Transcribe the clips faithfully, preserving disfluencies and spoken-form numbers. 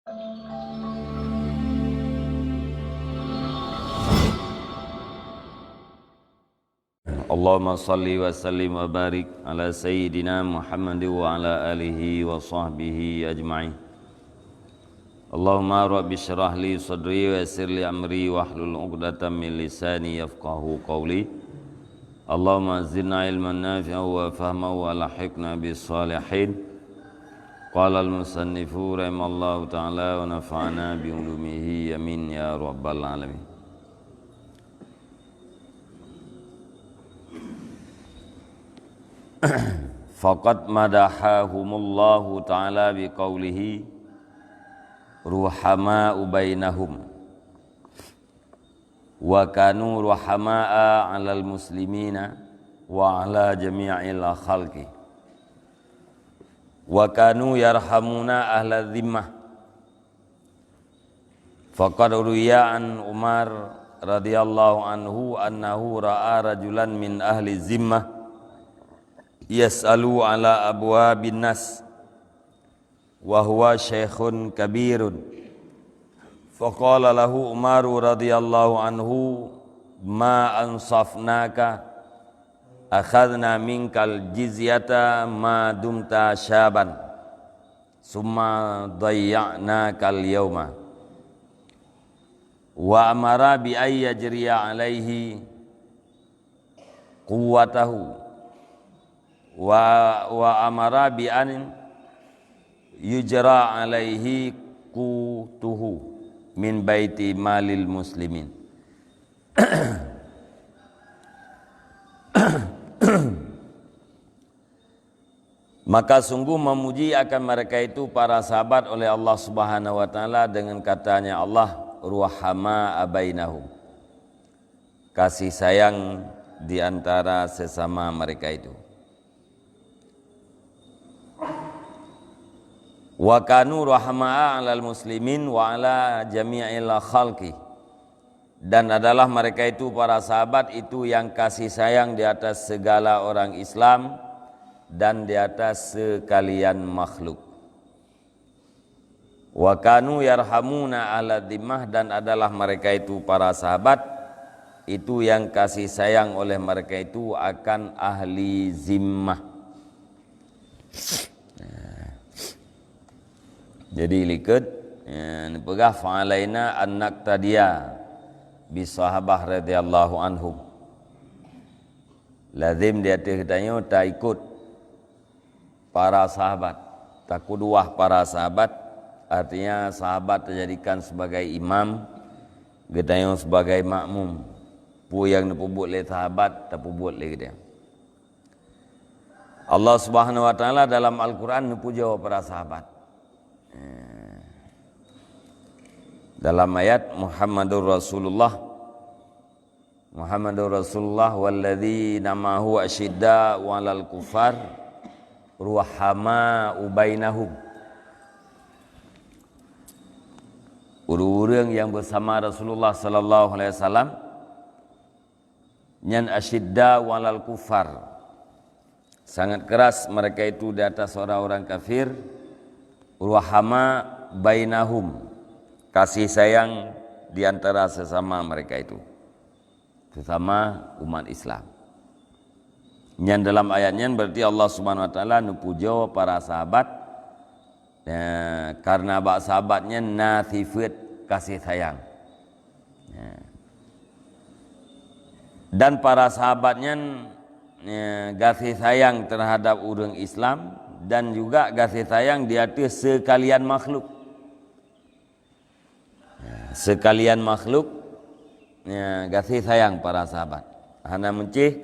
Allahumma salli wa sallim wa barik ala sayyidina Muhammad wa ala alihi wa sahbihi ajma'in. Allahumma rabbi syrah li sadri wa yassir li amri wahlul 'uqdatam min lisani yafqahu qawli. Allahumma zidna ilman nafi'an wa fahman wa alhiqna bis salihin. Qala al-musannifu rahimallahu ta'ala wa nafa'ana bi ulumihi, amin ya rabbal alamin. Faqad madahahumullahu ta'ala biqaulihi, "Ruhama'u bainahum, wa kanu ruhama'a 'alal muslimina wa 'ala jami'il khalqi, wa kanu yarhamuna ahla dhimmah." Faqad ruwiya an Umar radhiyallahu anhu annahu ra'a rajulan min ahli zimmah yas'alu ala abwabin nas, wa huwa syaikhun kabirun. Faqala lahu Umaru radhiyallahu anhu, "Ma ansafnaka, akhadna minkal jizyata ma dumta syaban, summa dayya'nakal yauma." Wa amara bi an yajriya alaihi quwwatahu, wa, wa amara bi an yujra alaihi qutuhu min baiti malil muslimin. Maka sungguh memuji akan mereka itu para sahabat oleh Allah Subhanahu wa Ta'ala dengan katanya Allah, "Ruhama bainahum," kasih sayang di antara sesama mereka itu. "Wa kanu rahama'a 'alal muslimin wa 'ala jami'il khalqi," dan adalah mereka itu para sahabat itu yang kasih sayang di atas segala orang Islam dan di atas sekalian makhluk. "Wa kanu yarhamuna ahla zimmah," dan adalah mereka itu para sahabat itu yang kasih sayang oleh mereka itu akan ahli zimmah. Nah. Jadi likot, ya, neupeugah, "Fa'alaina an naqtadiya bi sahabah radhiyallahu anhum." Lazim di ateueh geutanyoe taikot para sahabat, takuduwah para sahabat, artinya sahabat tajadikan sebagai imam, geutanyoe sebagai makmum. Peue nyang neupeubuet lé sahabat, tapeubuet lé geutanyoe. Allah Subhanahu wa Ta'ala dalam Al-Quran neupujoe para sahabat. Eh, dalam ayat Muhammadur Rasulullah, Muhammadur Rasulullah walladzina ma'ahu asyidda'u 'alal kuffar ruhama'u bainahum. Ureuëng-ureuëng nyang beusama Rasulullah sallallahu alaihi wasallam nyan asyidda'u 'alal kuffar, sangat keras mereka itu di atas orang-orang kafir, ruhama bainahum, kasih sayang di antara sesama mereka itu, sesama umat Islam. Nyan dalam ayat nyan berarti Allah Subhanahu wa Ta'ala neupujoe para sahabat, eh, karena bak sahabat nyan na sifat kasih sayang. Ya. Dan para sahabat nyan, ya, gaséh sayang terhadap ureuëng Islam dan juga gaséh sayang di ateueh seukalian makhluk. Ya, seukalian makhluk, ya, gaséh sayang para sahabat. Hana meucéh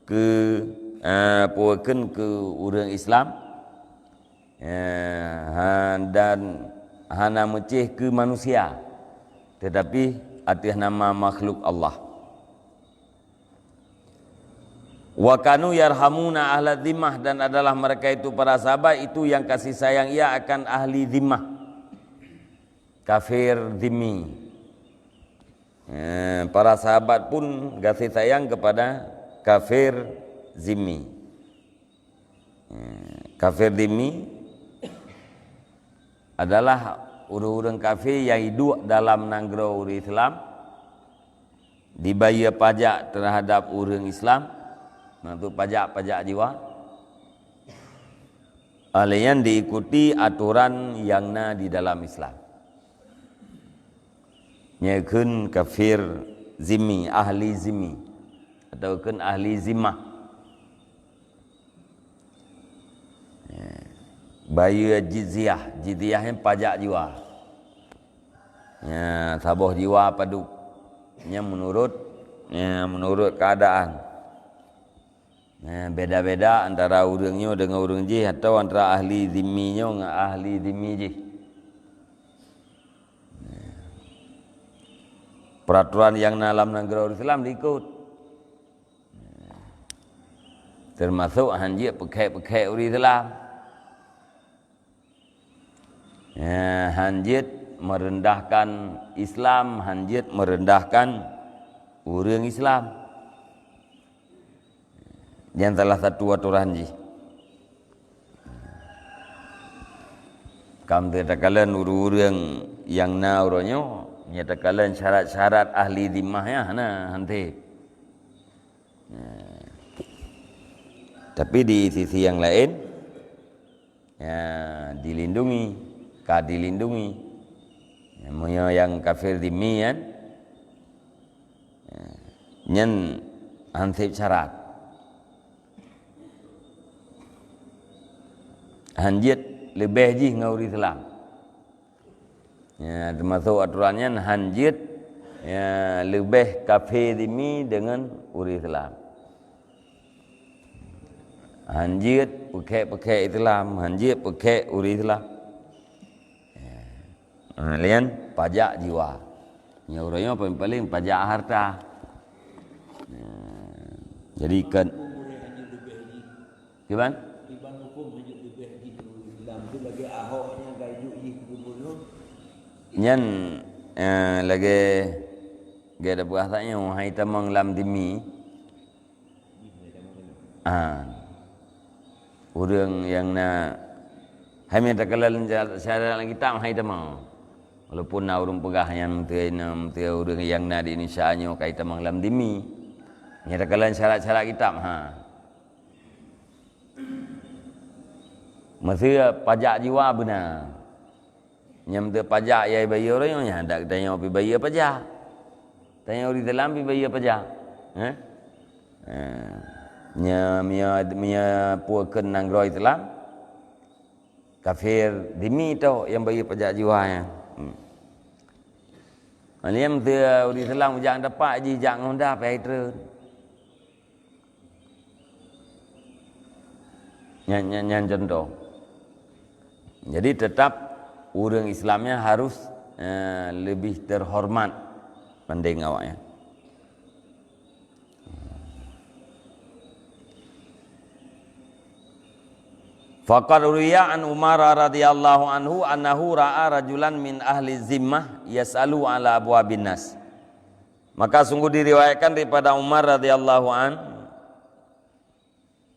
keu, eh, peue kheun keu ureuëng Islam, eh, ha, dan hana meucéh keu manusia, tetapi ateueh nama makhluk Allah. "Wa kanu yarhamuna ahla zimmah," dan adalah mereka itu para sahabat itu yang kasih sayang ia akan ahli zimmah, kafir zimmi. Eh, para sahabat pun gaséh sayang kepada kafir zimmi. Eh, kafir zimmi adalah Ureuëng-ureuëng kafé nyang iduek dalam nanggroe ureuëng Islam dibayeue pajak teuhadab ureuëng Islam, maksud pajak-pajak jiwa, alèh nyan diikuti atoran nyang na di dalam Islam. Nyan kheun kafir zimmi, ahli zimmi, atawa kheun ahli zimmah. Bayeue jizyah, jizyah nyan pajak jiwa. Nya, saboh jiwa padub. Nya meunurot, nya meunurot keuadaan. Nya, beda-beda antara ureuëng nyoe deungon ureuëng jih, atawa antara ahli zimmi nyoe ngon ahli zimmi jih. Peuratoran nyang na lam nanggroe Islam diikot. Teumasok han jeuet peukhèk-peukhèk ureuëng Islam. Ya, han jeuet meurendahkan Islam, han jeuet meurendahkan ureuëng Islam. Nyan salah satu atoran jih. Kam takalon ureuëng-ureuëng nyang na uroe nyoe, nyan takalon syarat-syarat ahli zimmah nyan hana, han teuh. Nah. Tapi di sisi nyang laén, ya, dilindungi, ka dilindungi. Ya, meunyoe nyang kafir zimmi nyan, ya, nyan han sép syarat. Han jeuet leubeh jih ngon ureuëng Islam. Ya, teumasok atoran nyan han jeuet, ya, leubeh kafé zimmi deungon ureuëng Islam. Han jeuet peukhèk-peukhèk Islam, han jeuet peukhèk ureuëng Islam. Ya. Ha, laén pajak jiwa. Nyang uroe nyoe paléng-paléng pajak harta. Ya. Jadi kan Kiban? Kiban huköm hana leubeh jih ureuëng Islam tu lagèe Ahok nyan ka iduek jih keu gubernur. Nyan, eh, lagèe, lagèe tapeugah that nyoe, hai tamong lam zimmi. Ah. Ureuëng nyang na, hai mita kalon syarat lam kitab, hai tamong. Walaupun na ureuëng peugah nyan meuteu, meuteu ureuëng nyang na di Indonesia nyoe ka hai tamong lam zimmi. Mita kalon syarat-syarat kitab, ha. Meuseu pajak jiwa beuna. Nyang meuteu pajak nyang ibayeue uroe nyoe nyan, dak tanyoe pih bayeue pajak. Tanyoe ureuëng Islam pih bayeue pajak. Eh? Eh. Nya, nya, nya peue kheun nanggroe Islam? Kafir zimmi tok nyang bayeue pajak jiwa nyan. Hmm. Nyang meuteu ureuëng Islam ujak dapat jih jak ngon dah pih hai treun. Nyan, nyan, nyan contoh. Jadi, tetap ureuëng Islam nyan harus, eh, leubeh teuhoreumat bandeng awaknyan. Faqad ruwiya an Umar radhiyallahu anhu annahu ra'a rajulan min ahli zimmah yas'alu ala abwabin nas. Maka sungguh diriwayatkan daripada Umar radhiyallahu an,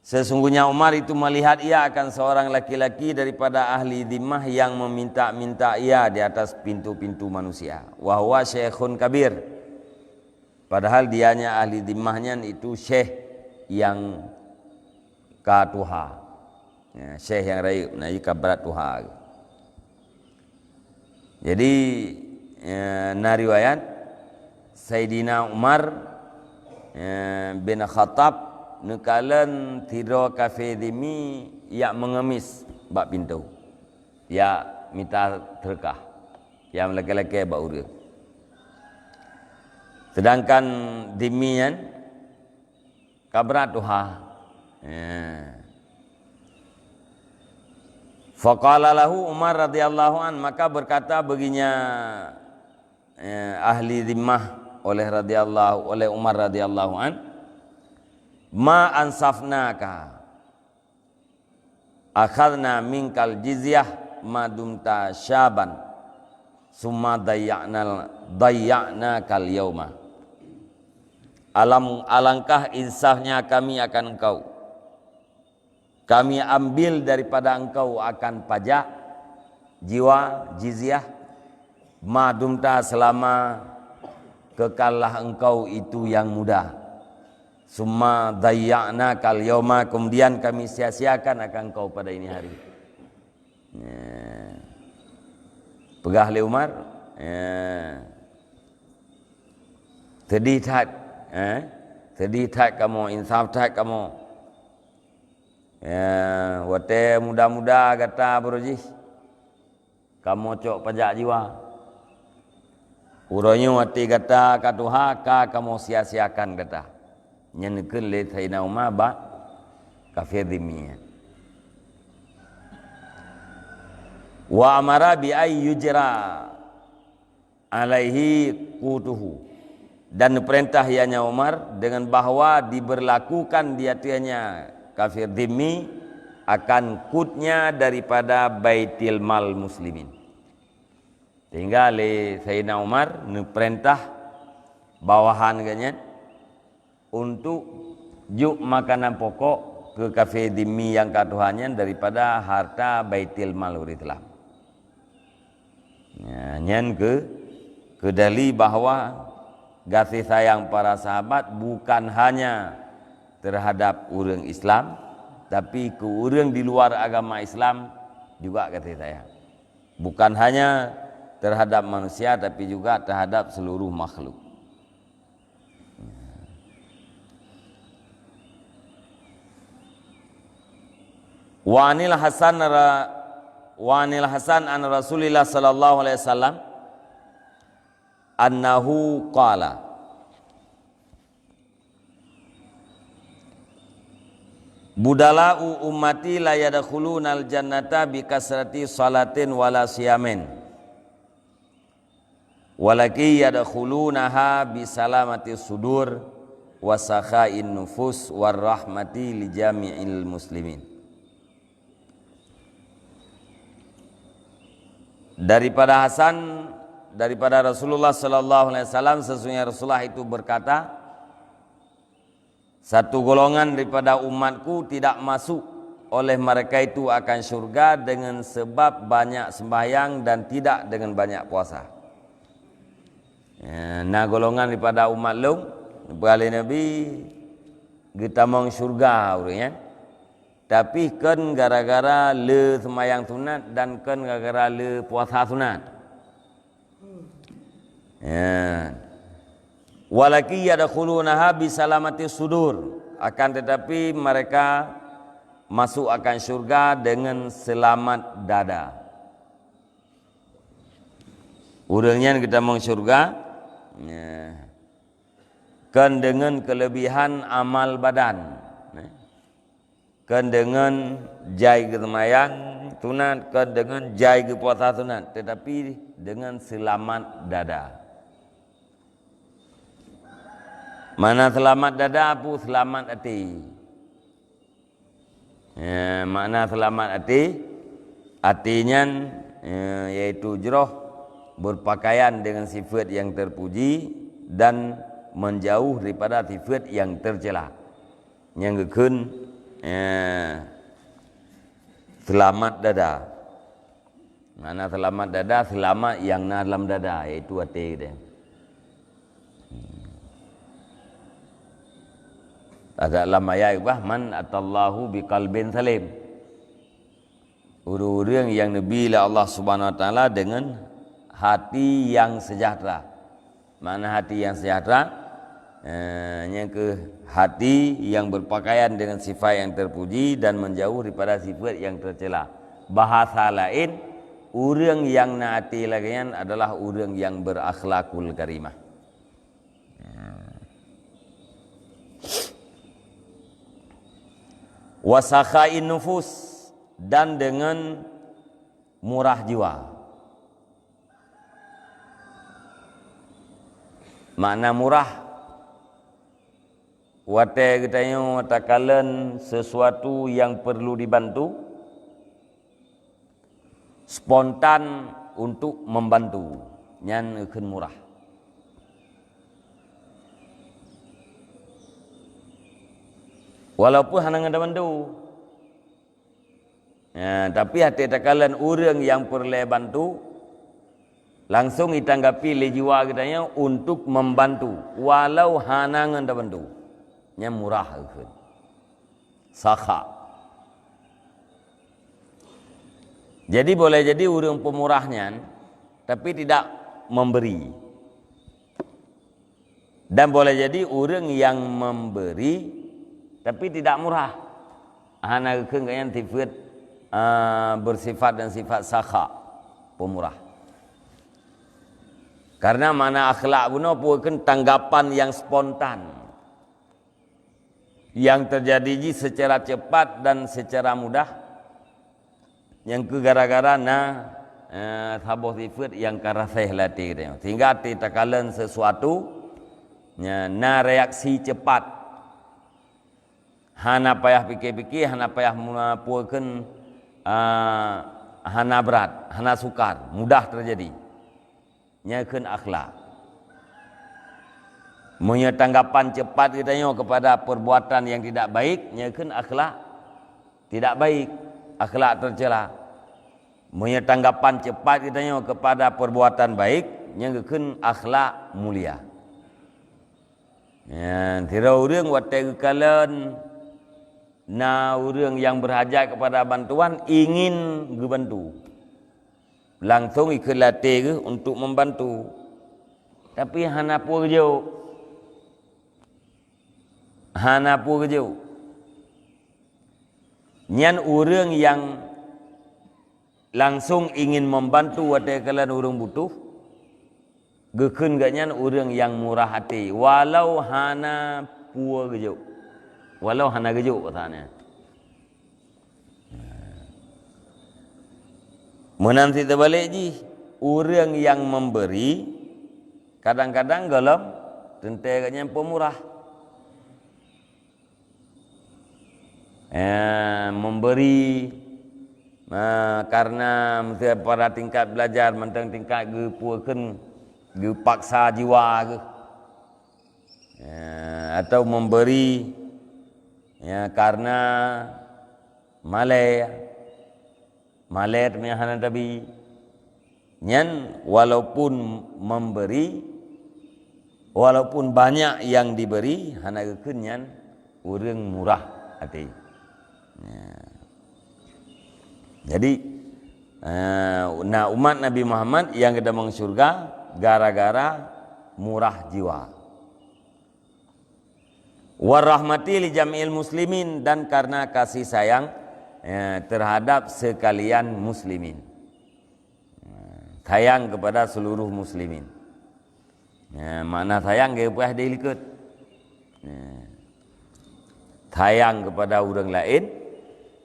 sesungguhnya Umar itu melihat ia akan seorang laki-laki daripada ahli zimmah yang meminta-minta ia di atas pintu-pintu manusia. Wa huwa syaikhun kabir. Padahal dianya ahli zimmah nyan itu syekh nyang ka tuha. Ya, syekh nyang rayeuk, na jih ka brat tuha. Jadi, eh, na riwayat, Saidina Umar, eh, bin Khattab neukalon sidroe kafé zimmi jak meungemis bak pintoe, jak mita seudeukah, jak meulakée-lakée bak ureuëng. Seudangkan zimmi nyan ka brat tuha. Ya. Faqala lahu Umar radhiyallahu an, maka berkata baginya, eh, ahli zimmah oleh radhiyallahu, oleh Umar radhiyallahu an, "Ma ansafnaka, akhadna minkal jizyah ma dumta syaban, summa dayya'nal, dayya'nakal yauma." Alam, alangkah insafnya kami akan engkau. Kami ambil daripada engkau akan pajak, jiwa, jizyah, Ma dumta, selama kekallah engkau itu yang muda. Summa dayya'nakal yauma, kemudian kami sia-siakan akan engkau pada ini hari. Ya. Peugah lé Umar, ya. Sedih that, eh? Sedih that kamoe, insaf that kamoe. Ya, watée muda-muda gata baroe jih, kamoe cok pajak jiwa. Uroe nyoe até gata ka tuha, ka kamoe sia-siakan gata. Nyan neukheun lé Saidina Umar bak kafé dhimmi nyan. Wa amara bi ay yujra alaihi qutuhu. Dan perintah ianya Umar dengan bahwa diberlakukan di atasnya kafir dhimmi akan kutnya daripada baitil mal muslimin. Sehingga lé Saidina Umar neuperintah bawahan geuh nyan untuk jok makanan pokok keu kafé dhimmi nyang ka tuha nyan daripada harta baitil mal ureuëng Islam. Ya, nyan keu, keu dali bahwa gaséh sayang para sahabat bukan hanya terhadap ureuëng Islam, tapi keu ureuëng di luar agama Islam juga gaséh sayang. Bukan hanya terhadap manusia, tapi juga terhadap seluruh makhluk. Wa anil Hasan ra-, wa anil Hasan an Rasulillah sallallahu alaihi wasallam annahu qala, "Budala'u ummati la yadkhulunal jannata bi kasrati salatin wala siyamin." Walakin yadkhulunaha bi salamati sudur wa sakhain nufus war rahmati li jami'il muslimin. Daripada Hasan, daripada Rasulullah sallallahu alaihi wasallam, sesungguhnya Rasulullah itu berkata, satu golongan daripada umatku tidak masuk oleh mereka itu akan syurga dengan sebab banyak sembahyang dan tidak dengan banyak puasa. Ya, na golongan daripada umat lôn, peugah lé Nabi, geutamong syurga ureuëng nyan. Tapi kon gara-gara le sembahyang sunat dan kon gara-gara le puasa sunat. Ya. Walakin yadkhulunaha bi salamati sudur. Akan tetapi mereka masuk akan syurga dengan selamat dada. Ureuëng nyan geutamong syurga, ya, kon deungon keulebihan amal badan. Ya. Kon deungon jai geuseumayang sunat, kon deungon jai geupuasa sunat, tetapi deungon seulamat dada. Makna seulamat dada peue? Seulamat até. Ya, makna seulamat até, até nyan, ya, yaitu jroh berpakaian dengan sifat yang terpuji dan menjauh daripada sifat yang tercela. Nyang geukheun, eh, seulamat dada. Makna seulamat dada, seulamat nyang na lam dada, yaitu até geutanyoe. Ada lam ayat bah, "Man atallahu biqalbin salim." Ureuëng-ureuëng nyang neubi lé Allah Subhanahu Wa Taala deungon hati nyang seujahteura. Makna hati nyang seujahteura, eh, nyang keuh hati nyang berpakaian dengan sifat yang terpuji dan menjauh daripada sifat yang tercela. Bahasa laén, ureuëng nyang na até lagée nyan adalah ureuëng nyang berakhlakul karimah. Wasakhain nufus, dan dengan murah jiwa. Makna murah, watée geutanyoe takalon sesuatu yang perlu dibantu, spontan untuk membantu, nyan geukheun murah. Walaupun hana ngon tabantu. Ya, tapi até takalon ureuëng nyang peureulée bantu, Langsung jitanggapi lé jiwa geutanyoe untuk membantu, walau hana ngon tabantu. Nyan murah kheun. Sakha. Jadi boleh jadi ureuëng pemurah nyan, tapi tidak memberi. Dan boleh jadi ureuëng yang memberi tapi tidak murah. Hana geukheun gobnyan sifat, ah, bersifat dan sifat sakha, pemurah. Karena makna akhlak bunoe peue kheun tanggapan yang spontan, yang terjadi jih secara cepat dan secara mudah. Nyang keu gara-gara na, eh, saboh sifat nyang ka raséh lam até geutanyoe. Sehingga até takalon sesuatu, nya, na reaksi cepat. Hana payah pike-pike, hana payah mu-, peue kheun, ah, hana brat, hana sukar, mudah terjadi. Nyan kheun akhlak. Meunyoe tanggapan cepat geutanyoe kepada perbuatan yang tidak baik, nyan kheun akhlak tidak baik, akhlak tercela. Meunyoe tanggapan cepat geutanyoe kepada perbuatan baik, nyan geukheun akhlak mulia. Nyan, sidroe ureuëng watée geukalon na ureuëng nyang berhajat kepada bantuan, ingin geubantu. Langsung ikheun lam até geuh untuk membantu. Tapi hana peue geujok. Hana peue geujok. Nyan ureuëng nyang langsung ingin membantu watée kalon ureuëng butuh, geukheun gobnyan ureuëng nyang murah até, walau hana peue geujok. Walau hana geujok, katanya. Meunan cit teubalek jih, ureuëng nyang memberi, kadang-kadang gohlom teuntée gobnyan pemurah. Eh, memberi, eh, karena meusti pada tingkat belajar, mantong tingkat geupeue kheun, geupaksa jiwa geuh. Eh, atau memberi, ya, karena malée, malée teuma hana tabi. Nyan walaupun memberi, walaupun banyak yang diberi, hana geukheun nyan ureuëng murah até. Ya. Jadi, eh, na umat Nabi Muhammad nyang geutamong syurga gara-gara murah jiwa. Warahmati li jami'il muslimin, dan karena kasih sayang, ya, terhadap sekalian muslimin. Sayang kepada seluruh muslimin. Ya, makna sayang geupeugah di likot. Ya. Sayang kepada ureuëng laén,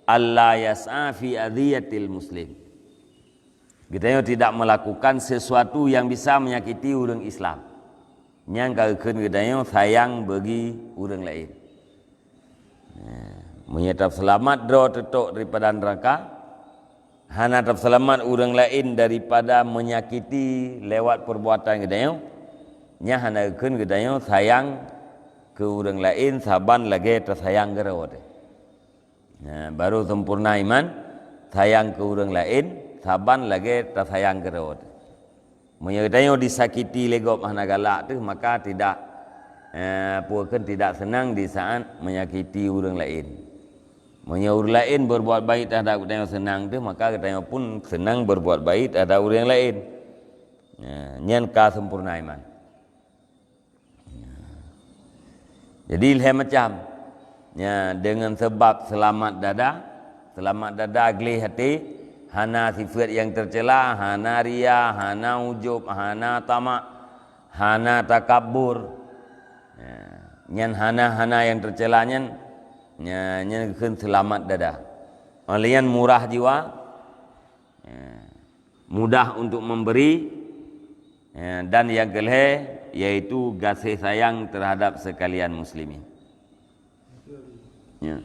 Allah yas'a fi adhiyatil muslim. Geutanyoe tidak melakukan sesuatu yang bisa menyakiti ureuëng Islam. Nyang ka geukheun geutanyoe sayang bagi ureuëng laén. Nah, meunyoe tapeuseulamat droe teutok daripada neuraka, hana tapeuseulamat ureuëng laén daripada menyakiti lewat perbuatan geutanyoe, nyan hana geukheun geutanyoe sayang keu ureuëng laén saban lagée tasayang keu droe teuh. Nah, baru sempurna iman, sayang keu ureuëng laén saban lagée tasayang keu droe teuh. Meunyoe geutanyoe disakiti lé gob hana galak teuh, maka tidak, eh, peue kheun tidak senang di saat menyakiti ureuëng laén. Meunyoe ureuëng laén berbuat baik terhadap geutanyoe senang teuh, maka geutanyoe pun senang berbuat baik terhadap ureuëng laén. Ya, nyan ka sempurna iman. Jadi lhée macam. Ya, dengan sebab selamat dada, selamat dada gleh até, hana sifat nyang tercela, hana ria, hana ujub, hana tamak, hana takabur. Ya, nyan hana-hana nyang tercela nyan, ya, nyan kheun selamat dada. Óh lheueh nyan murah jiwa, ya, mudah untuk memberi, ya, dan yang kelhée yaitu gaséh sayang terhadap sekalian muslimin. Ya.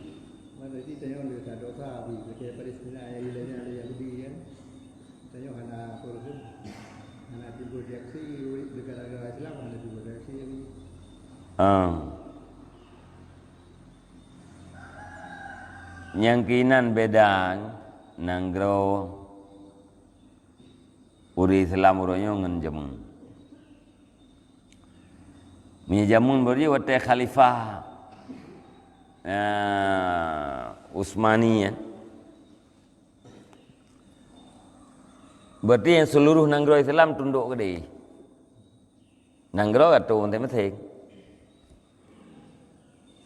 Ah. Nyang keuinan beda nanggroe ureuëng Islam uroe nyoe ngon jameun. Meunyoe jameun bari watée khalifah, eh, Utsmani, ya. Berarti nyang seluruh nanggroe Islam tundok keudeh. Nanggroe ka tho maséng-maséng.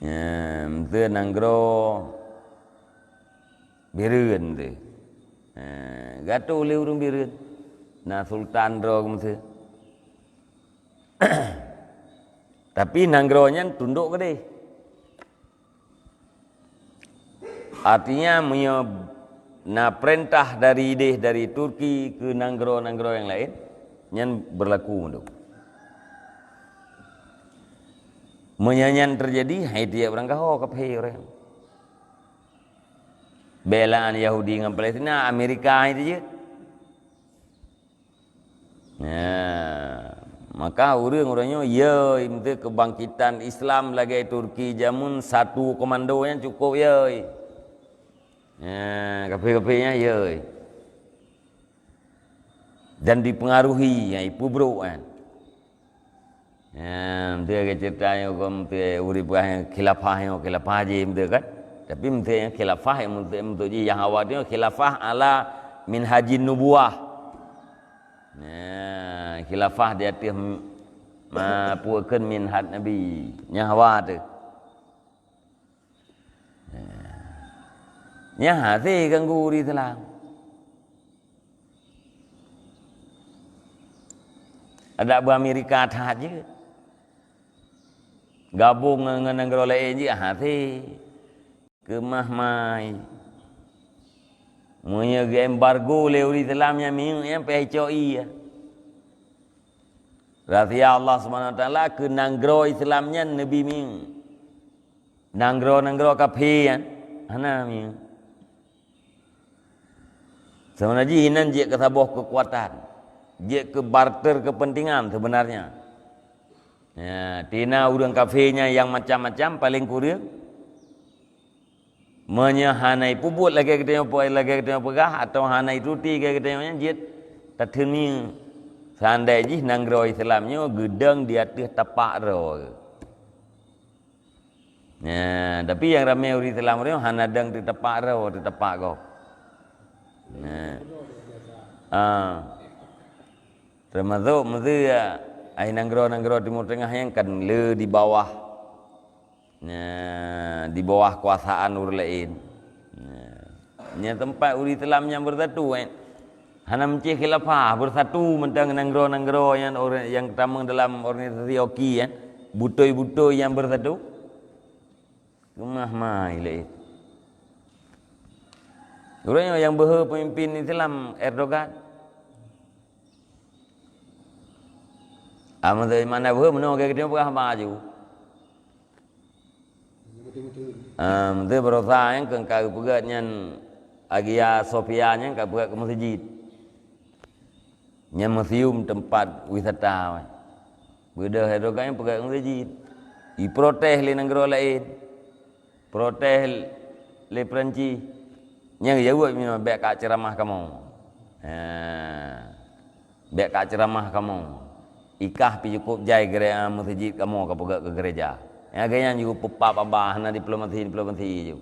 Ya, miseue nanggroe Bireuen teuh. Ha, ka tho lé ureuëng Bireuen. Na sultan droe miseue. Tapi nanggroe nyan tundok keudeh. Artinya, meunyoe na peurintah dari ideh dari Turki keu nanggroe-nanggroe nyang laén, nyan beurlaku mandum. Meunyoe nyan teujadi, hai tiep ureuëng ka ho kafé ureuëng. Beulaan Yahudi ngon Palestina, Amerika hai teujeuet. Nah, maka ureuëng-ureuëng nyoe yoi, meunteue keubangkitan Islam lagée Turki jameun satu komando nyan cukup yoi. Nah, kafé-kafé nyan yoi. Dan dipengaruhi, ya, ipeubrok kan. Nah, meunteue lagée ceurita nyoe kon meunteue ureuëng peugah khilafah nyoe, khilafah jih meunteue kan. Tapi meunteue nyang khilafah nyang meunteue, meunteue jih nyang awai nyoe khilafah ala minhajin nubuwah. Nah, khilafah di ateueh m-, ma-, peue kheun minhaj Nabi. Nyan hawa teuh. Nah. Nyan hase ganggu ureuëng Islam. Adak beu Amerika that jeuet. Gabong ngon, ngon nanggroe laén jeuet hase. Keumah mai. Meunyoe geuembargo lé ureuëng Islam nyang minyeuk nyan payah icok ie. Rahsia Allah Subhanahu Wa Taala keu nanggroe Islam nyan neubi minyeuk. Nanggroe-nanggroe kafé nyan hana minyeuk. Sebenarnya jih inan jeuet keu saboh keukuatan, jeuet keu barter kepentingan sebenarnya. Ya, tina ureuëng kafé nyan nyang macam-macam paling kureueng. Meunyoe hana ipeubuet lagée geutanyoe pe-, lagée geutanyoe peugah, atawa hana ituruti lagée geutanyoe nyan jeuet tateumiyeu. Seandai jih nanggroe Islam nyoe geudong di ateueh tapak droe. Nah, tapi nyang ramé ureuëng Islam nyoe hana dong teuh tapak droe, teuh tapak gob. Nah. Ah. Teumasok meuseu ai nanggroe-nanggroe Timur Tengah nyan kan le di bawah, nah, di bawah kuasaan ureuëng laén. Nah, nyan teumpat ureuëng Islam nyang beusatu, eh. Hana meucéh khilafah, beusatu mantong nanggroe-nanggroe nyang or-, nyang tamong dalam organisasi OKI, eh. Butôi-butôi nyang beusatu. Keumah mai lé. Ureuëng nyang beuhe peumimpin Islam Erdogan. Amat mana beuhe meunoe geutanyoe peugah baju. Ah, meunteue baroesa nyang keu ka geupeugét nyan Hagia Sophia nyan ka peugét keu meuseujid. Nyan museum teumpat wisata. Beudôh Erdogan peugét keu meuseujid. Iprotes lé nanggroe laén. Protes lé Perancis. Nyang geujaweueb nyoe, "Bék ka ceuramah kamoe." Ha. Bék ka ceuramah kamoe. Ikah pih cukôp jai gere-, meuseujid kamoe ka peugét keu gereja. Nyang lagée nyan ju peupap haba hana diplomasi-diplomasi ju.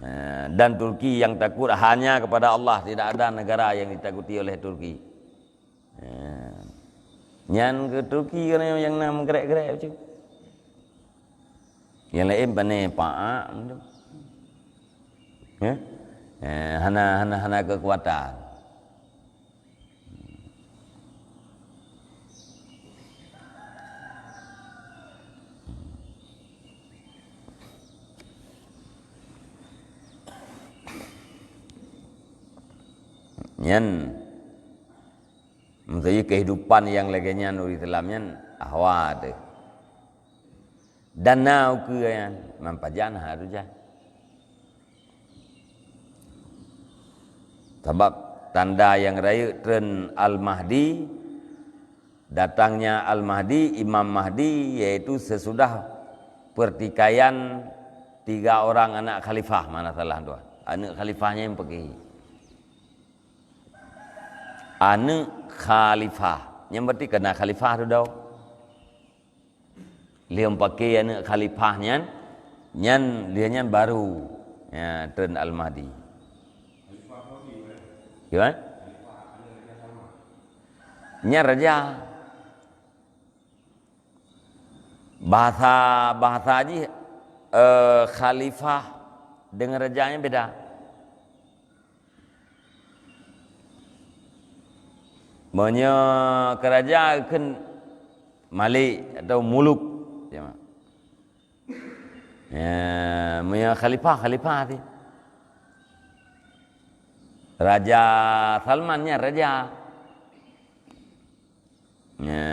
Nah, dan Turki yang takut hanya kepada Allah, tidak ada negara yang ditakuti oleh Turki. Nah, nyan keu Turki kan nyang na meugrek-grek bacut. Nyang laén pane paak. Ya? Eh, hana, hana, hana kekuatan. Nyan, meuseu kehidupan nyang lagée nyan ureuëng Islam nyan ahwa teuh. Dan na ukeue nyan, man pajan harus jan. Sabab tanda nyang rayeuk treun Al-Mahdi, datangnya Al-Mahdi, Imam Mahdi, yaitu sesudah pertikaian tiga orang anak khalifah, mana salah dua. Anak khalifahnya yang pergi. Aneuëk khalifah. Nyan berarti ka na khalifah dudoe. Lheueh meupaké aneuëk khalifah nyan, nyan lheueh nyan baru, ya, treun Al-Mahdi. Ya, kan? Nyan raja. Bahasa, bahasa jih, eh, khalifah dengan raja nyan beda. Meunyoe keu raja kheun malik atau muluk. Ya, meunyoe khalifah, khalifah ti. Raja Salman nyan raja. Ya.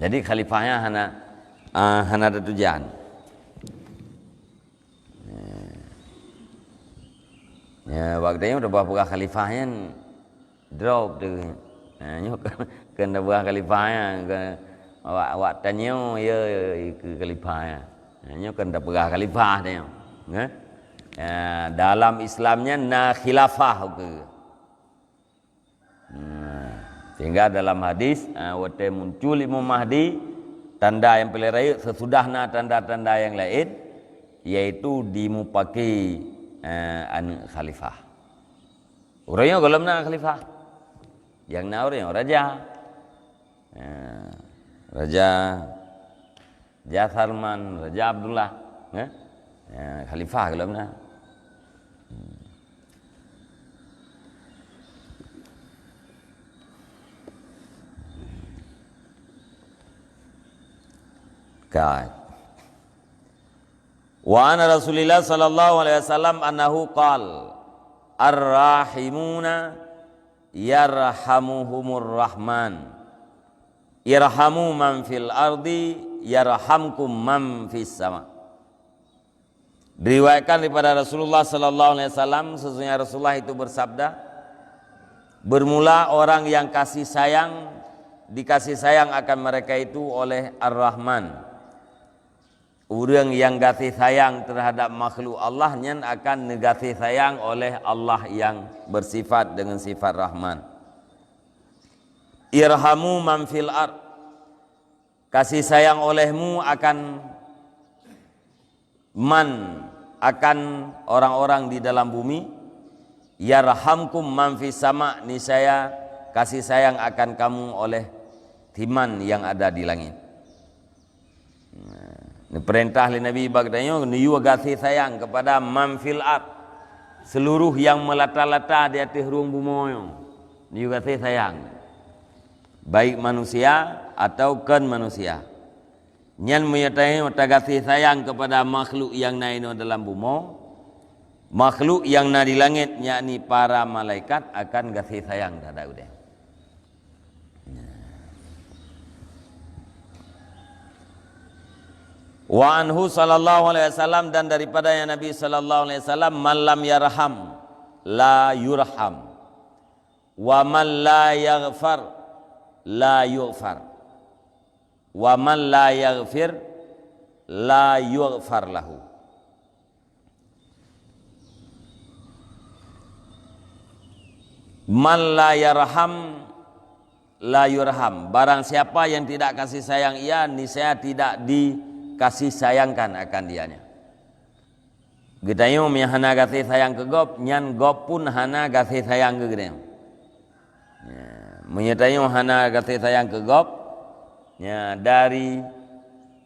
Jadi khalifah nyan hana, ah, hana ada tujuan. Ya. Ya, bak geutanyoe tapeugah khalifah nyan drop tu. Ha, nyoe kan, kan tapeugah khalifah nyan, kan awak, awak tanyoe, ya, ya, ya, keu khalifah nyan. Ha, nyoe kan tapeugah khalifah tanyoe. Ya. Ya, dalam Islam nyan na khilafah ukeue. Nah, sehingga dalam hadis, ah, watée muncul Imam Mahdi, tanda nyang paléng rayeuk sesudah na tanda-tanda nyang laén, yaitu dimupaki, eh, aneuëk khalifah. Uroe nyoe gohlom na khalifah. Nyang na uroe nyoe raja. Eh, raja Raja Salman, Raja Abdullah, eh? Ya, khalifah gohlom na. Ka. Wa anna Rasulillah sallallahu alaihi wasallam annahu qal, "Ar-rahimuna yarhamuhumur Rahman. Irhamu man fil ardi yarhamkum man fis sama." Diriwayatkan daripada Rasulullah sallallahu alaihi wasallam, sesungguhnya Rasulullah itu bersabda, "Bermula orang yang kasih sayang, dikasih sayang akan mereka itu oleh Ar-Rahman." Ureuëng nyang gaséh sayang terhadap makhluk Allah, nyan akan neugaséh sayang oleh Allah nyang bersifat dengan sifat Rahman. "Irhamu man fil ard." Kasih sayang olehmu akan man, akan orang-orang di dalam bumi. "Yarhamkum man fis sama." Niscaya kasih sayang akan kamu oleh timan yang ada di langit. Nah, neupeurintah lé Nabi bak geutanyoe, neuyue gaséh sayang kepada man fil ard, seluruh yang melata-lata di ateueh rueng bumoe nyoe. Neuyue gaséh sayang, baik manusia atau kon manusia. Nyan meunyoe tanyoe tagaséh sayang kepada makhluk nyang na inoe dalam bumoe, makhluk nyang na di langét, yakni para malaikat, akan gaséh sayang terhadap geutanyoe. Wa anhu sallallahu alaihi wasallam, dan daripadanya Nabi sallallahu alaihi wasallam, "Man lam yarham, la yurham. Wa man la yaghfar, la yughfar. Wa man la yaghfir, la yughfar lahu." "Man la yarham, la yurham." Barang siapa yang tidak kasih sayang ia, niscaya tidak dikasih sayangkan akan dianya. Geutanyoe meunyoe hana gaséh sayang keu gob, nyan gob pun hana gaséh sayang keu geutanyoe. Ya, meunyoe tanyoe hana gaséh sayang keu gob, ya, dari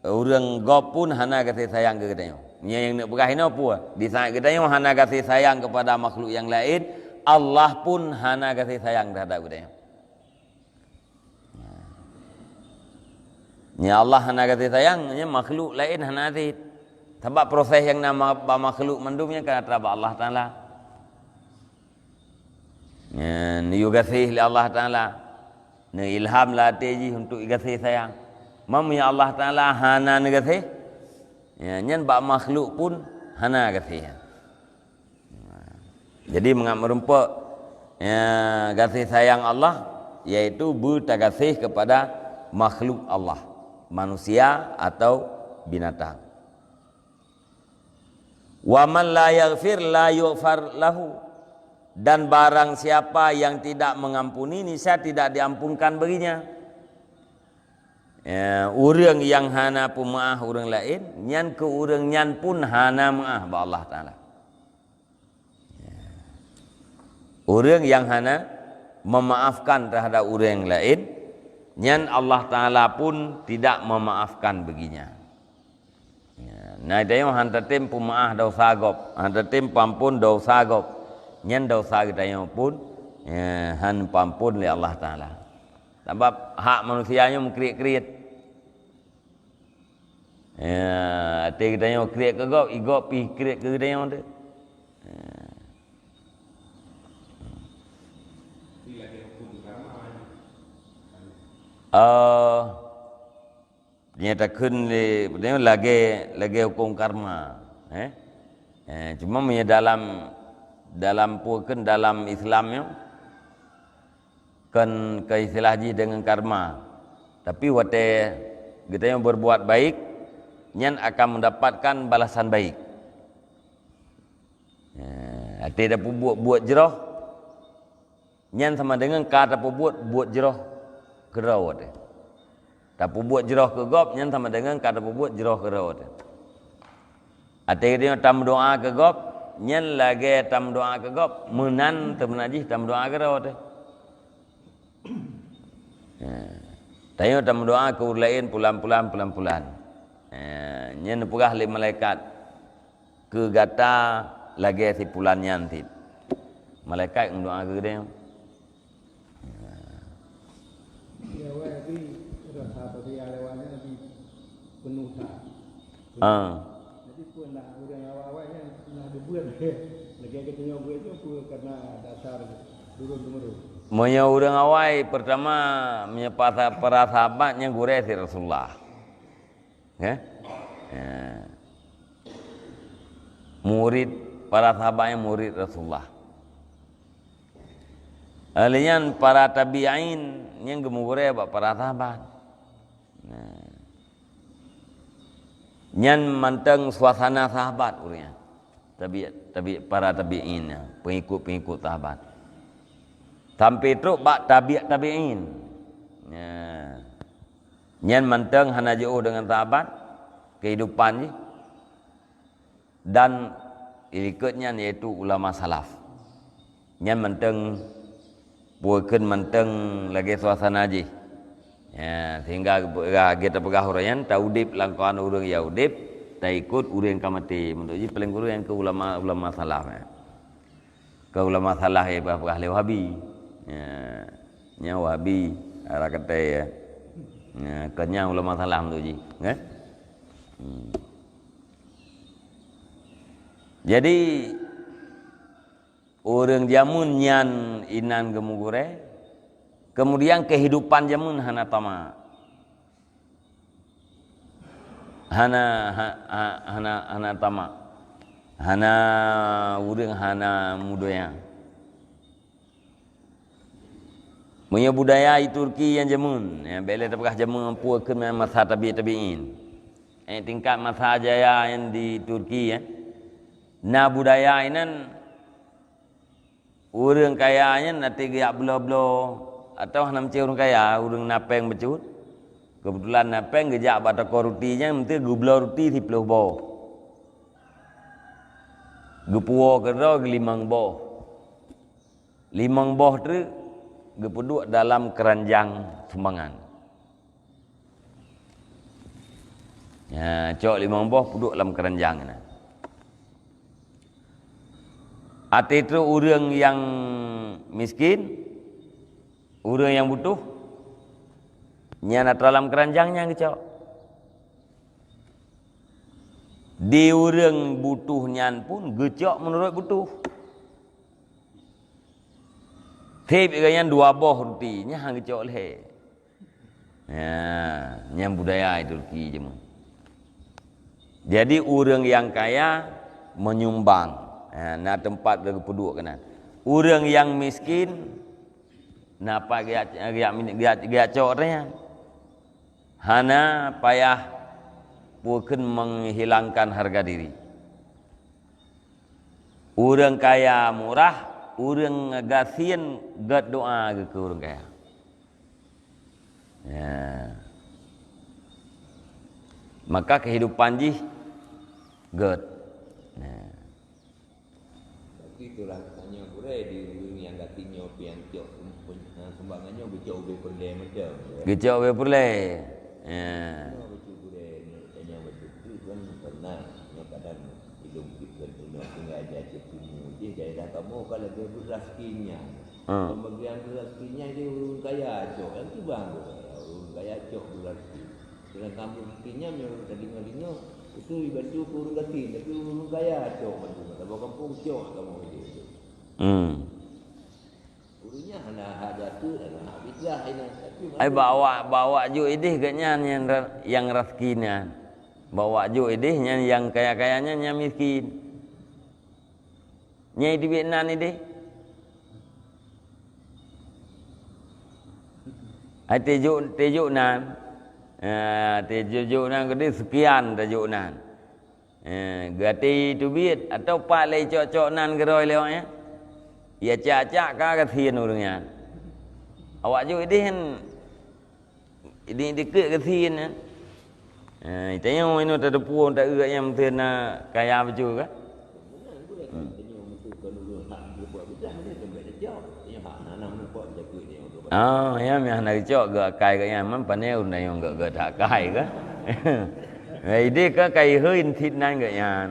ureuëng gob pun hana gaséh sayang keu geutanyoe. Meunyoe nyang neupeugah inoe peue? Di saat geutanyoe hana gaséh sayang kepada makhluk nyang laén, Allah pun hana gaséh sayang terhadap geutanyoe. Nyan Allah hana gaséh sayang, nyan makhluk laén hana gaséh. Sabab proses nyang na ma-, bak makhluk mandum nyan ka atra bak Allah Taala. Nyan, neuyue gaséh lé Allah Taala. Neuilham lam até jih untuk gaséh sayang. Meunyoe Allah Taala hana neugaséh, ya, nyan bak makhluk pun hana gaséh. Jadi, mangat meurumpok, ya, gaséh sayang Allah, yaitu beutagaséh kepada makhluk Allah, manusia atau binatang. "Wa man la yaghfir la yughfar lahu." Dan barang siapa yang tidak mengampuni, niscaya tidak diampunkan baginya. Ya, ureuëng nyang hana peumeuáh ureuëng laén, nyan keu ureuëng nyan pun hana meuáh bak Allah Taala. Ya. Ureuëng nyang hana memaafkan terhadap ureuëng laén, nyan Allah Taala pun tidak memaafkan baginya. Ya, na tanyoe han tatem peumeuáh desya gob, han tatem peuampon desya gob. Nyan desya geutanyoe pun, ya, han peuampon lé Allah Taala. Sabab hak manusia nyoe meukriet-kriet. Ya, até geutanyoe kriet keu gob, i gob pih kriet keu geutanyoe teuh. Ya. Eh, Nyata kheun lé, lagée, lagée huköm karma, eh? Eh, cuma meunyoe dalam, dalam peue kheun dalam Islam nyoe, kon keu istilah jih deungon karma. Tapi watée geutanyoe berbuat baik, nyan akan mendapatkan balasan baik. Eh, até tapeubuet buet jroh, nyan sama deungon ka tapeubuet buet jroh keudroe teuh. Tapeubuet jroh keu gob, nyan sama deungon ka tapeubuet jroh keudroe teuh. Até geutanyoe tameudoá keu gob, nyan lagée tameudoá keu gob, meunan teumeunan jih tameudoá keudroe teuh. Ya. Tanyoe tameudoá keu ureuëng laén pulan-pulan, pulan-pulan. Ya, nyan neupeugah lé malaikat, keu gata lagée si pulan nyan cit. Malaikat meudoá keu geutanyoe. Awai Nabi rasa peucaya lewat nyan Nabi penuh that. Ah. Jadi peue na ureuëng awai-awai nyan na geubeuet lagée geutanyoe buet nyoe peue karena dasar turun temurun. Meunyoe ureuëng awai, pertama, meunyoe para, para sahabat nyan gurée si Rasulullah. Ya? Ya. Murid, para sahabat nyan murid Rasulullah. Lheueh nyan para tabi'in nyan geumeugurée bak para sahabat. Nah. Nyan mantong suasana sahabat ureuëng nyan. Tabi-, tabi-, para tabi'in nyan, pengikut-pengikut sahabat. Sampai trok bak tabi' tabi'in. Nah. Nyan mantong hana jiôh deungon sahabat, kehidupan jih. Dan ilikot nyan yaitu ulama salaf. Nyan mantong, peue kheun mantong lagée suasana jih. Ya, sehingga geupeugah, geupeugah ureuëng nyan, taudeb lam keuadaan ureuëng nyang udeb, taikot ureuëng ka maté. Meunan jih paléng kureueng keu ulama, ulama salaf, ya. Keu ulama salaf, ya, peugah-peugah lé Wahabi. Ya, nyan Wahabi, arah katai, ya. Ya, keu nyan ulama salaf meunan jih, kan? Hmm. Jadi, ureuëng jameun nyan inan geumeugurée, kemudian kehidupan jameun hana tamak. Hana, ha, ha, hana, hana tamak. Hana ureuëng hana mudoya. Meunyoe budaya di Turki nyang jameun, ya, bék lé tapeugah jameun peue kheun masa tabi-, tabi'in. Eh, tingkat masa jaya nyang di Turki, ya. Na budaya inan ureuëng kaya nyan até geujak bloe-bloe, atawa hana meucit ureuëng kaya, ureuëng na péng bacut. Keubeutulan na péng geujak bak toko ruti nyan, meuteue geubloe ruti siplôh boh. Geupuwoe keudroe geulimong boh. Limong boh treuk geupeuduek dalam keuranjang sumbangan. Ya, cok limong boh peuduek lam keuranjang na. Até treuk ureuëng nyang miskin, ureuëng nyang butoh, nyan atra lam keuranjang nyan geucok. Di ureuëng butoh nyan pun geucok meunurot butoh. Seb gobnyan dua boh ruti, nyan han geucok lhée. Ya, nyan budaya di Turki jameun. Jadi, ureuëng nyang kaya menyumbang. Ha, na teumpat geupeuduek keunan. Ureuëng nyang miskin, na pat geujak, geujak, geujak, geujak cok nyan. Hana payah peue kheun menghilangkan harga diri. Ureuëng kaya murah, Ureuëng gasien gét doa geuh keu ureuëng kaya. Ya. Maka kehidupan jih gét. Ya. Tapi itulah tanyoe gurée di ureuëng nyang gaki nyoe pian cok sum-, sumbangan nyoe geucok ubé peureulée macam. Geucok ubé peureulée. Ya. Nyoe bacut gurée nyoe tanyoe bacut tu kan pernah nyoe kadang ilong pik kan nyoe tinggai di Aceh Timu jih daerah kamoe ka lagée beurasaki nyan. Ha. Pembagian beurasaki nyan di ureuëng kaya cok, nyang tu bang ureuëng kaya cok beurasaki. Dalam kampung kiknya meunyoe tadeungoe-deungoe, itu ibantu keu ureuëng gasien, tapi ureuëng kaya cok bantu. Saboh kampung cok kamoe ideh. Hmm. Ureuëng nyan hana hak jatuh, hana hak fitrah, hina. Tapi ai bak awak, bak awak jok ideh geuh nyan nyang ra-, nyang rasaki nyan. Bak awak jok ideh nyan nyang kaya-kaya nyan nyang miskin. Nyang teubiet nan ideh. Hai teujuk, teujuk nan. Ah, teujuk nan geude sekian teujuk nan. Eh, geuti teubiet atau pat lé cok-cok nan geurôi lé awak nyan. Ya cak-cak ka gasien ureuëng nyan. Awak jok ideh nyan. Di dikeue gasien nyan. Ha, tanyoe inoe tateupeue taeu nyang meuteuna kaya beujeuet ka? Hmm. Oh, ya meuh hana geucok geuh akai geuh nyan, man pane ureuëng nyang geuh geuh that akai ka. Ideh ka kai heuin thit nan geuh nyan.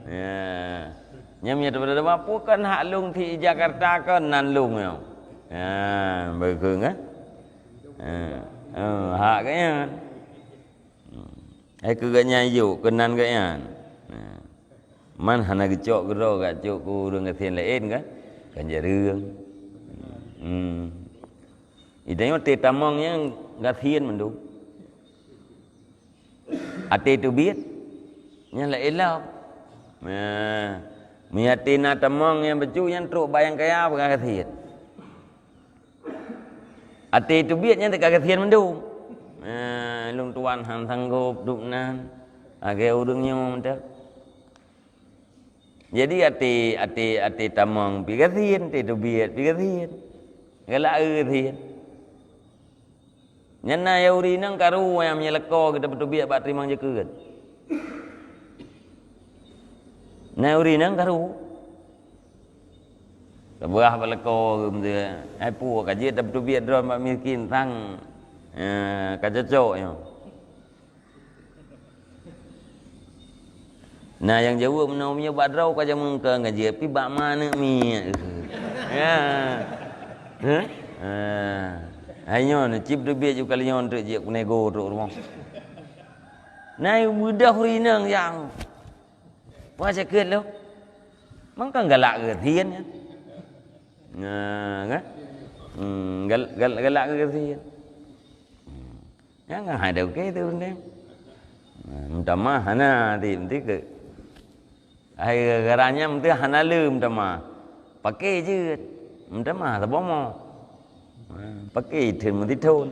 Ya. Nyang meuh teuma-teuma peue kan hak lông thit Jakarta kan nan lông nyoe. Ya, beukeueng kan? Eh, eh, hak geuh nyan. Hmm. Hai keu geuh nyan yôk keunan geuh nyan. Nah. Man hana geucok keudroe geucok keu ureuëng gasien laén kan? Kan jareueng. Hmm. Itanyoe teutamong nyang gasien mandum. Até teubiet nyang laén lom. Nah. Meunyoe até na tamong nyang bacut nyang trok bak nyang kaya peugah gasien. Até teubiet nyan teuka gasien mandum. Eh, lôn tuan han sanggop duek nan. Lagée ureuëng nyoe mantong. Jadi até, até, até tamong pi gasien, até teubiet pi gasien. Galak eu gasien. Nyan na Yahudi nang karu nyang meunyeuleuko geuta beuteubiet bak teurimong jeukeuen. Na Yahudi nang karu. Keubah bak leuko geuh meuteue, hai peue ka jeuet tapeuteubiet droe bak miskin sang, eh, ka cocok nyoe. Na nyang jaweueb meunoe meunyoe bak droe ka jameun keu ngaji, pi bak ma aneuk miet. Ya. Hah? Ah. Hai nyoe cit teubiet ju kali nyoe teuk jeuet keuneuk go trok rumoh. Na beudoh rineueng nyang Puasa keuet lom. Mangkang galak geuh gasien nyan. Nah, kan? Hmm, gal-, gal-, galak geuh gasien. Nyan kan hai deuke tu rundeng. Nah, meutamah hana ti, meuti ke. Hai gara-gara nyan meuti hana le meutamah. Paké jeuet. Meutamah saboh mo. Ha, paké thon meutithon.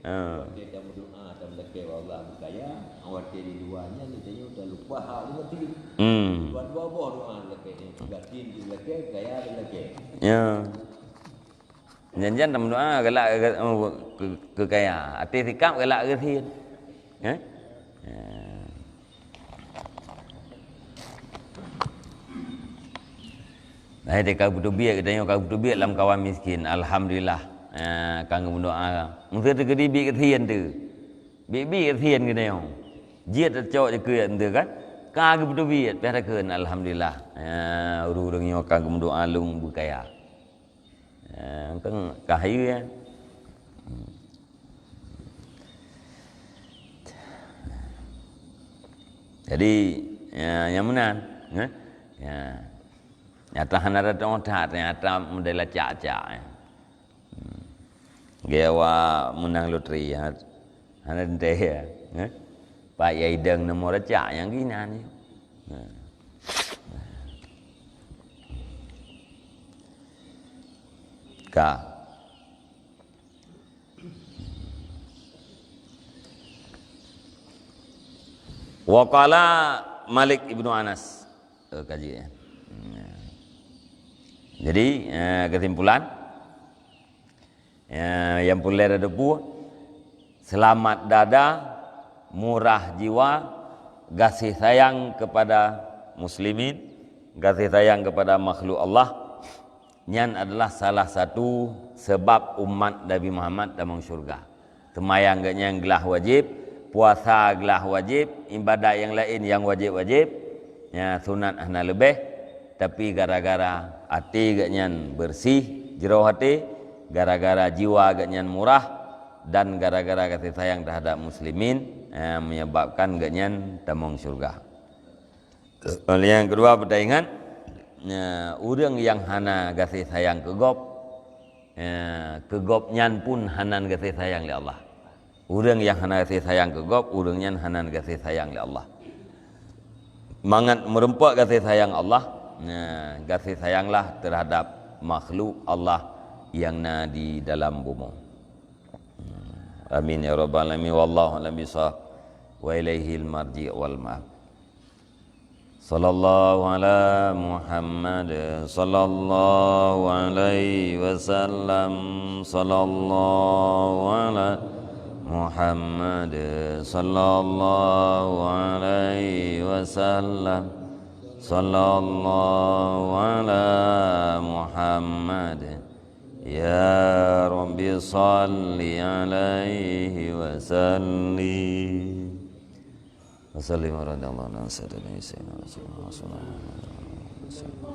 Ha. Watèe tameudoa, tameulakèe bak Allah beukaya, watèe di luwa nyan geutanyoe talupa hak Allah teuh. Hmm. Dua-dua boh doa lakèe nyoe, gasien pih lakèe, kaya pih lakèe. Ya. Jan-jan tameudoa galak ke, ke, ke kaya, até sikap galak gasien. Eh? Ya. Hai, ka geupeutubiet geutanyoe, ka geupeutubiet lam kawan miskin. Alhamdulillah. Ah, ka geumeudoa. Meuseuti keudeh biet gasien tu. Biet-biet gasien geutanyoe. Jeuet tacok jikeue tu kan. Ka geupeutubiet, pih takheun alhamdulillah. Ah, ureueng-ureueng nyoe ka geumeudoa lôn beukaya. Ah, kan ka hayeue, ya. Jadi, ya, nyang meunan, eh? Ya. Nyata hana datang that, nyata model acak-acak, ya. Hmm. Gaya wa meunang loteri, ya. Hana teuntèe, ya. Eh? Pak Yai Deng nomor acak nyang ginan, ya. Nah. Ka. Wa qala Malik ibnu Anas. Eh, kaji, ya. Jadi, eh, kesimpulan, eh, nyang peureulée tateupeue, seulamat dada, murah jiwa, gaséh sayang keupada muslimin, gaséh sayang keupada makhluk Allah, nyan adalah salah satu sabab umat Nabi Muhammad tamong syurga. Seumayang geuhnyan glah wajéb, puasa glah wajéb, iébadat nyang laén nyang wajéb-wajéb, nyang sunat hana leubeh, tapi gara-gara até geuhnyan beureuséh, jroh até, gara-gara jiwa geuhnyan murah, dan gara-gara gaséh sayang teuhadab muslimin, eh, meunyeubabkan geuhnyan tamong syurga. Nyang keudua, beutaingat, eh, ureuëng nyang hana gaséh sayang keu gob, eh, keu gobnyan pun hana gaséh sayang lé Allah. Ureuëng nyang hana gaséh sayang keu gob, ureuëng nyan hana gaséh sayang lé Allah. Mangat meurumpok gaséh sayang Allah, nah, gaséh sayanglah teuhadab makhluk Allah nyang na di dalam bumoe. Amin ya rabbal alamin. Wallahu a'lam bissawab. Wa ilaihil marji' wal ma'ab. Sallallahu ala Muhammad, sallallahu alaihi wasallam, sallallahu ala Muhammad, sallallahu alaihi wasallam, sallallahu ala Muhammad. Ya Rabbi salli alaihi wasallim. Wa sallim wa radiyallahu anhu sayyidina Sayyidina Rasulullah sallallahu alaihi wasallam.